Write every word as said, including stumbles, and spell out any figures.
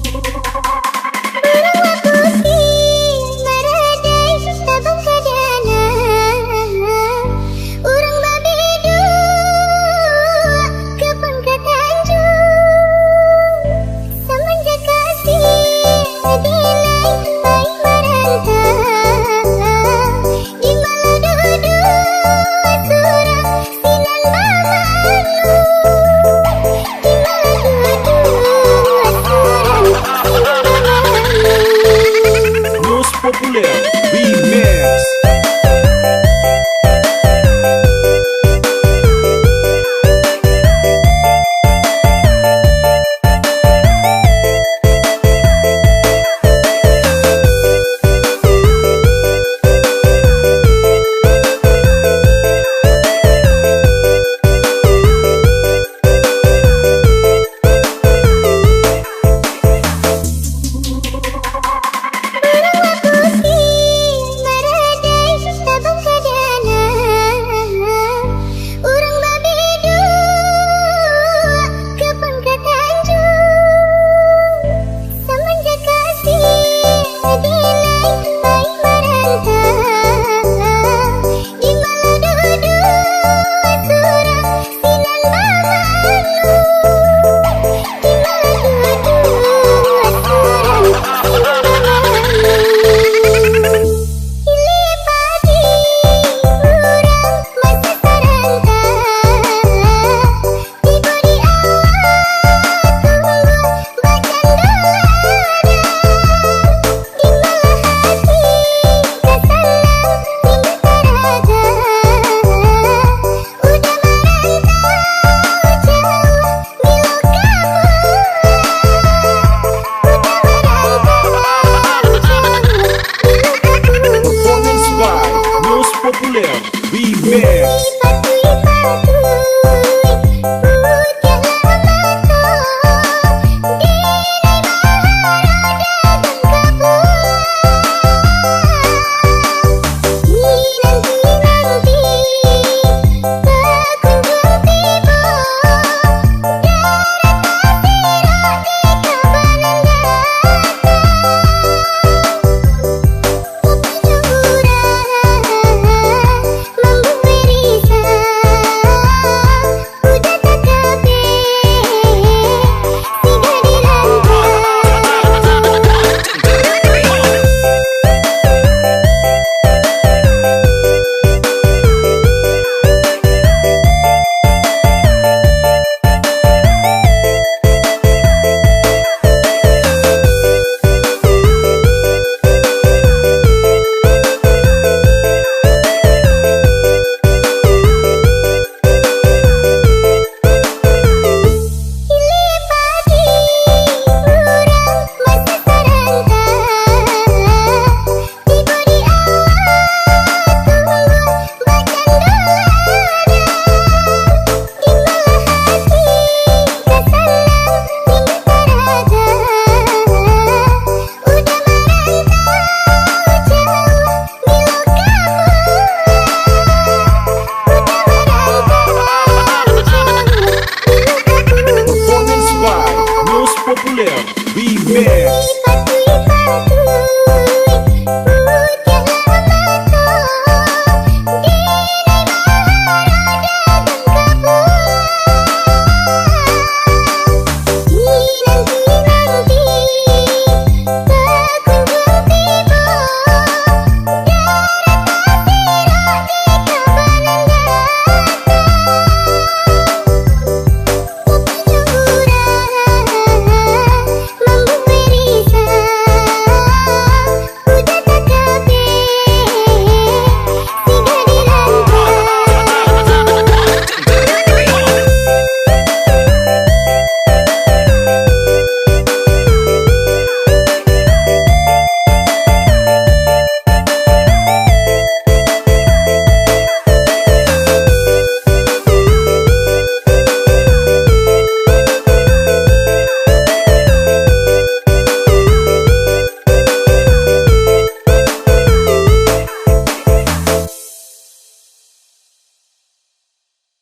Urang bapusi maradai tabang ka dana, urang babiduak ka pangka tanjuang. Samanjak kasih dinai pai marantau, di malah duduak surang sinan bamangun. Di malah duduak surang sinan bamangun. News Populer Remix. Urang bapusi maradai tabang ka dana, urang babiduak ka pangka tanjuang. Samanjak kasih dinai pai marantau, di malah duduak surang sinan bamangun. Di malah duduak surang sinan bamangun. Ilia padi urang masih sarantau, tibo di awak tumbuah bacando ladang. Di malah hati ka sanang tingga taraga, udah marantau jauah, bilo ka pulang. Udah marantau jauah, bilo ka pulang. Performance by News Populer Remix. Performance by News Populer Remix.